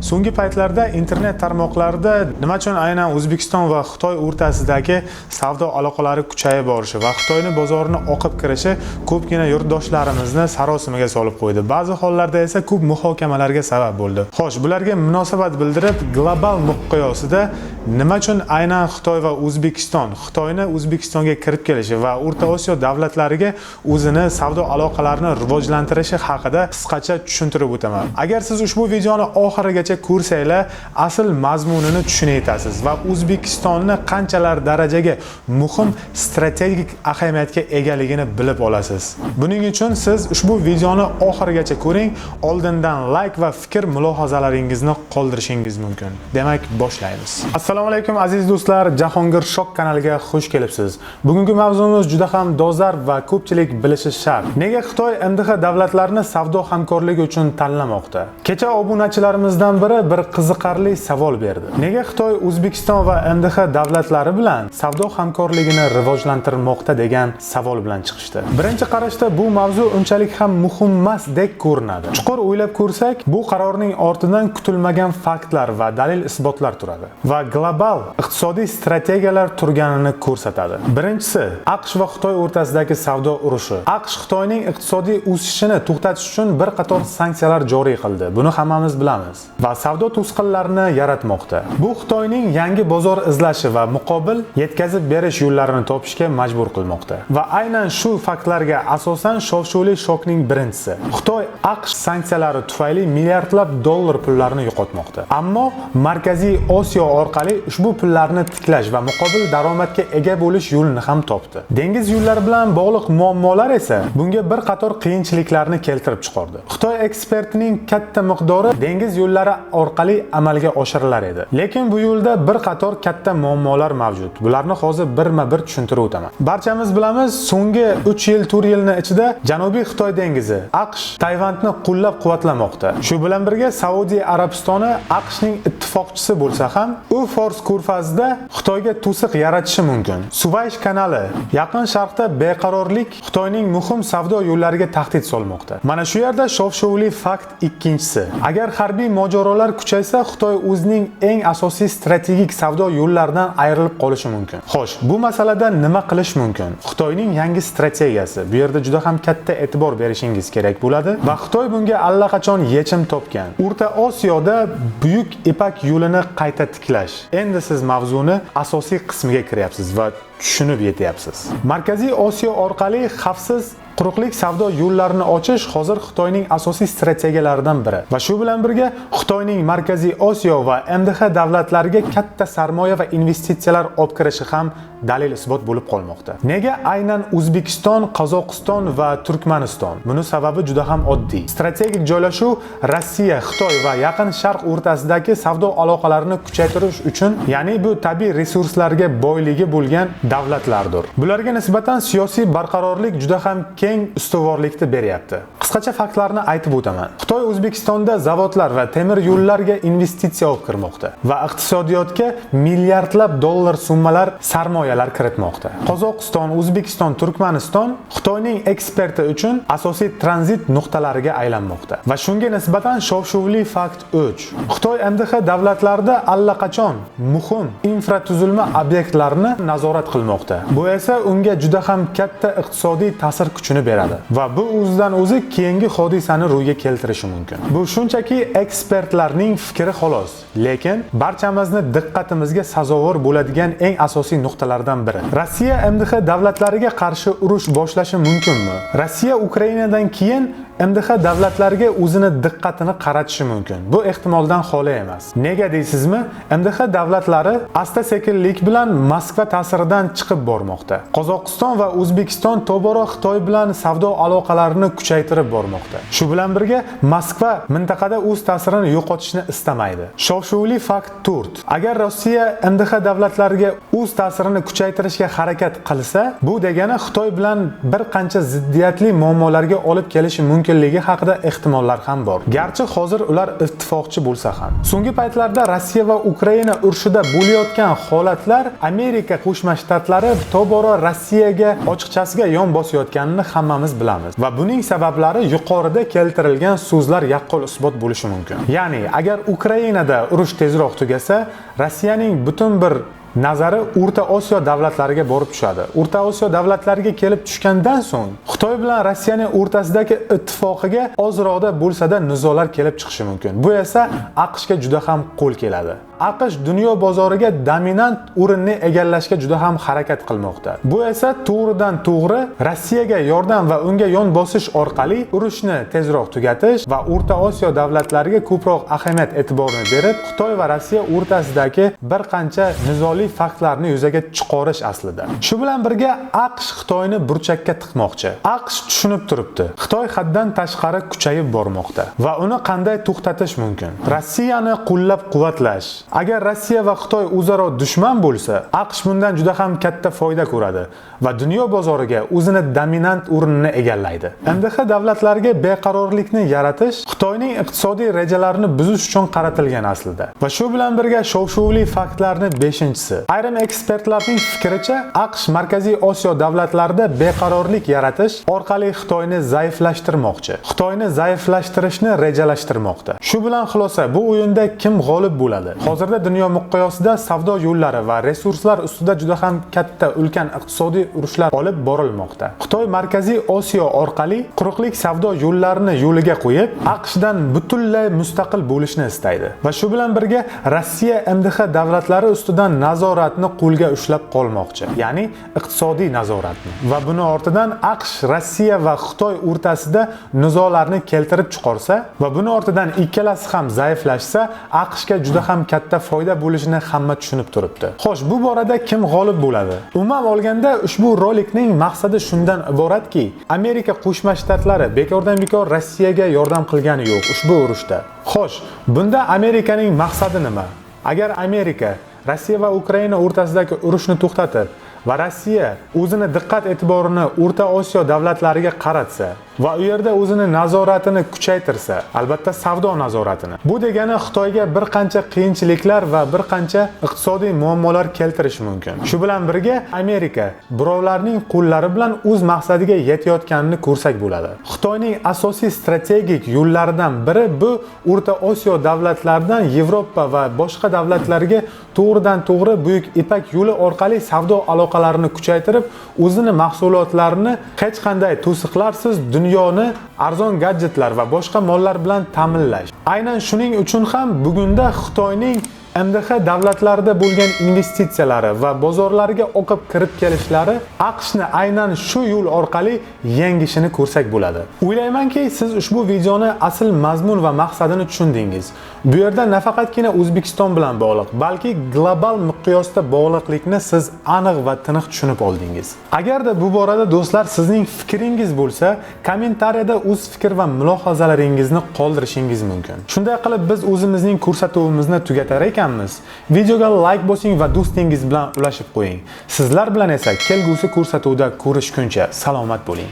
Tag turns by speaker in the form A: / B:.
A: So'nggi paytlarda internet tarmoqlarida nima uchun aynan O'zbekiston va Xitoy o'rtasidagi savdo aloqalari kuchayib borishi va Xitoyni bozorini oqib kirishi ko'pgina yurtdoshlarimizni sarosimaga solib qo'ydi. Ba'zi hollarda esa ko'p muhokamalarga sabab bo'ldi. Xo'sh, bularga munosabat bildirib, global miqyosida nima uchun aynan Xitoy va O'zbekiston, Xitoyni O'zbekistonga kirib kelishi va O'rta Osiyo davlatlariga o'zini savdo aloqalarini rivojlantirishi haqida qisqacha tushuntirib o'taman. Agar siz ushbu videoni oxirigacha ko'rsanglar, asl mazmunini tushunib yetasiz va O'zbekistonni qanchalar darajaga muhim strategik ahamiyatga egaligini bilib olasiz. Buning uchun siz ushbu videoni oxirigacha ko'ring, oldindan like va fikr mulohazalaringizni qoldirishingiz mumkin. Demak, boshlaymiz. Assalomu alaykum, aziz do'stlar, Jahongir Shok kanaliga xush kelibsiz. Bugungi mavzumiz juda ham dolzarb va ko'pchilik bilishi shart. Nega Xitoy MDH davlatlarini savdo hamkorligi uchun tanlamoqda? Kecha obunachilarimizdan biri bir qiziqarli savol berdi. Nega Xitoy O'zbekiston va MDH davlatlari bilan savdo hamkorligini rivojlantirmoqda degan savol bilan chiqishdi. Birinchi qarashda bu mavzu unchalik ham muhim emasdek ko'rinadi. Chuqur o'ylab ko'rsak, bu qarorning ortidan kutilmagan faktlar va dalil isbotlar turadi va global iqtisodiy strategiyalar turganini ko'rsatadi. Birinchisi, AQSh va Xitoy o'rtasidagi savdo urushi. AQSh Xitoyning iqtisodiy o'sishini to'xtatish uchun bir qator sanksiyalar joriy qildi. Buni hammamiz bilamiz. Va savdo to'sqinlarini yaratmoqda. Bu Xitoyning yangi bozor izlashi va muqobil yetkazib berish yo'llarini topishga majbur qilmoqda. Va aynan shu faktlarga asosan shov-shuvli shokning birinchisi. Xitoy AQSh sanksiyalari tufayli milliardlab dollar pullarni yo'qotmoqda. Ammo Markaziy Osiyo orqali ushbu pullarni tiklash va muqobil daromadga ega bo'lish yo'lini ham topdi. Dengiz yo'llari bilan bog'liq muammolar esa bunga bir qator qiyinchiliklarni keltirib chiqardi. Xitoy eksportining katta miqdori dengiz yo'llari orqali amalga oshirilar edi. Lekin bu yo'lda bir qator katta muammolar mavjud. Bularni hozir birma-bir tushuntirib o'taman. Barchamiz bilamiz, so'nggi 3 yil, 4 yilni ichida Janubiy Xitoy dengizi AQSh Tayvanni qo'llab-quvvatlamoqda. Shu bilan birga Saudiya Arabistoni AQShning ittifoqchisi bo'lsa ham, u Fors ko'rfazida Xitoyga to'siq yaratishi mumkin. Suvaysh kanali, Yaqin Sharqda beqarorlik Xitoyning muhim savdo yo'llariga tahdid solmoqda. Mana shu yerda shov-shuvli fakt ikkinchisi. Agar harbiy mojarolar kuchaysa, Xitoy o'zining eng asosiy strategik savdo yo'llaridan ayrilib qolishi mumkin. Xo'sh, bu masalada nima qilish mumkin? Xitoyning yangi strategiyasi. Bu yerda juda ham katta e'tibor berishingiz kerak bo'ladi va Xitoy bunga allaqachon yechim topgan. O'rta Osiyoda Buyuk Ipak yo'lini qayta tiklash. Endi siz mavzuni asosiy qismiga kiryapsiz va tushunib yetyapsiz. Markaziy Osiyo orqali xavfsiz quruqlik savdo yo'llarini ochish hozir Xitoyning asosiy strategiyalaridan biri. Va shu bilan birga Xitoyning Markaziy Osiyo va MDH davlatlariga katta sarmoya va investitsiyalar olib kirishi ham dalil isbot bo'lib qolmoqda. Nega aynan O'zbekiston, Qozog'iston va Turkmaniston? Buni sababi juda ham oddiy. Strategik joylashuv Rossiya, Xitoy va Yaqin Sharq o'rtasidagi savdo aloqalarini kuchaytirish uchun, ya'ni bu tabiiy resurslarga boyligi bo'lgan davlatlardir. Bularga nisbatan siyosiy barqarorlik juda ham keng ustuvorlikni beryapti. Qisqacha faktlarni aytib o'taman. Xitoy O'zbekistonda zavodlar va temir yo'llarga investitsiya olib kirmoqda va iqtisodiyotga milliardlab dollar summalar sarmoyalar kiritmoqda. Qozog'iston, O'zbekiston, Turkmaniston Xitoyning eksporti uchun asosiy tranzit nuqtalariga aylanmoqda. Va shunga nisbatan shov-shuvli fakt 3. Xitoy MDH davlatlarida allaqachon muhim infratuzilma obyektlarini nazorat qilmoqda. Bu esa unga juda ham katta iqtisodiy ta'sir kuchini beradi va bu o'zidan o'zi keyingi hodisani ro'yga keltirishi mumkin. Bu shunchaki ekspertlarning fikri xolos, lekin barchamizni diqqatimizga sazovor bo'ladigan eng asosiy nuqtalardan biri. Rossiya MDH davlatlariga qarshi urush boshlashi mumkinmi? Rossiya Ukrainadan keyin MDH davlatlariga o'zini diqqatini qaratishi mumkin. Bu ehtimoldan xoli emas. Nega deysizmi? MDH davlatlari asta-sekinlik bilan Moskva ta'siridan chiqib bormoqda. Qozog'iston va O'zbekiston tobora Xitoy bilan savdo aloqalarini kuchaytirib bormoqda. Shu bilan birga Moskva mintaqada o'z ta'sirini yo'qotishni istamaydi. Shov-shuvli fakt 4. Agar Rossiya MDH davlatlariga o'z ta'sirini kuchaytirishga harakat qilsa, bu degani Xitoy bilan bir qancha ziddiyatli muammolarga olib kelishi mumkin. mumkinligi haqida ehtimollar ham bor. Garchi hozir ular ittifoqchi bo'lsa ham. So'nggi paytlarda Rossiya va Ukraina urushida bo'layotgan holatlar Amerika Qo'shma Shtatlari tobora Rossiyaga ochiqchasiga yon bosayotganini hammamiz bilamiz. Va buning sabablari yuqorida keltirilgan so'zlar yaqqol isbot bo'lishi mumkin. Ya'ni agar Ukrainada urush tezroq tugasa, Rossiyaning butun bir nazari O'rta Osiyo davlatlariga borib tushadi. O'rta Osiyo davlatlariga kelib tushgandan so'ng Xitoy bilan Rossiyaning o'rtasidagi ittifoqiga ozroqda bo'lsa-da nizolar kelib chiqishi mumkin. Bu esa AQShga juda ham qo'l keladi. AQSh dunyo bozoriga dominant o'rinni egallashga juda ham harakat qilmoqda. Bu esa to'g'ridan to'g'ri Rossiyaga yordam va unga yon bosish orqali urushni tezroq tugatish va O'rta Osiyo davlatlariga ko'proq ahamiyat e'tiborni berib, Xitoy va Rossiya o'rtasidagi bir qancha nizoli faktlarni yuzaga chiqarish aslida. Shu bilan birga AQSh Xitoyni burchakka tiqmoqchi. AQSh tushunib turibdi. Xitoy haddan tashqari kuchayib bormoqda va uni qanday to'xtatish mumkin? Rossiyani qo'llab-quvvatlash. Agar Rossiya va Xitoy o'zaro dushman bo'lsa, AQSh bundan juda ham katta foyda ko'radi va dunyo bozoriga o'zini dominant o'rnini egallaydi. MDH davlatlariga beqarorlikni yaratish Xitoyning iqtisodiy rejalarini buzish uchun qaratilgan aslida. Va shu bilan birga shov-shuvli faktlarni 5-chisi. Ayrim ekspertlarning fikricha, AQSh Markaziy Osiyo davlatlarida beqarorlik yaratish orqali Xitoyni zaiflashtirmoqchi. Xitoyni zaiflashtirishni rejalashtirmoqda. Shu bilan xulosa, bu o'yinda kim g'olib bo'ladi? Hozirda dunyo miqyosida savdo yo'llari va resurslar ustida juda ham katta ulkan iqtisodiy urushlar olib borilmoqda. Xitoy Markaziy Osiyo orqali quruqlik savdo yo'llarini yo'liga qo'yib, AQShdan butunlay mustaqil bo'lishni istaydi. Va shu bilan birga Rossiya MDH davlatlari ustidan nazoratni qo'lga ushlab qolmoqchi, ya'ni iqtisodiy nazoratni. Va buni ortidan AQSh, Rossiya va Xitoy o'rtasida nizolarni keltirib chiqarsa va buni ortidan ikkalasi ham zaiflashsa, AQShga juda ham katta foyda bo'lishini hamma tushunib turibdi. Xo'sh, bu borada kim g'olib bo'ladi? Umuman olganda ushbu rolikning maqsadi shundan iboratki, Amerika Qo'shma Shtatlari bekordan bekor Rossiyaga yordam qilgani yo'q ushbu urushda. Xo'sh, bunda Amerikaning maqsadi nima? Agar Amerika Rossiya va Ukraina o'rtasidagi urushni to'xtatib va Rossiya o'zini diqqat e'tiborini O'rta Osiyo davlatlariga qaratsa va u yerda o'zini nazoratini kuchaytirsa, albatta savdo nazoratini. Bu degani Xitoyga bir qancha qiyinchiliklar va bir qancha iqtisodiy muammolar keltirishi mumkin. Shu bilan birga Amerika birovlarning qo'llari bilan o'z maqsadiga yetayotganini ko'rsak bo'ladi. Xitoyning asosiy strategik yo'llaridan biri bu O'rta Osiyo davlatlaridan Yevropa va boshqa davlatlarga to'g'ridan to'g'ri Buyuk Ipak yo'li orqali savdo aloqalarini kuchaytirib, o'zini mahsulotlarini hech qanday to'siqlarsiz dunyoni arzon gadjetlar va boshqa mollar bilan ta'minlash. Aynan shuning uchun ham bugunda Xitoyning MDH davlatlarida bo'lgan investitsiyalari va bozorlarga oqib kirib kelishlari AQShni aynan shu yo'l orqali yengishini ko'rsak bo'ladi. O'ylaymanki, siz ushbu videoni asl mazmun va maqsadini tushundingiz. Bu yerda nafaqatgina O'zbekiston bilan bog'liq, balki global miqyosda bog'liqlikni siz aniq va tiniq tushunib oldingiz. Agarda bu borada do'stlar sizning fikringiz bo'lsa, kommentariyada o'z fikr va mulohazalaringizni qoldirishingiz mumkin. Shunday qilib biz o'zimizning ko'rsatuvimizni tugatar ekanmiz. Videoga like bosing va do'stingiz bilan ulashib qo'ying. Sizlar bilan esa kelgusi ko'rsatuvda ko'rishguncha salomat bo'ling.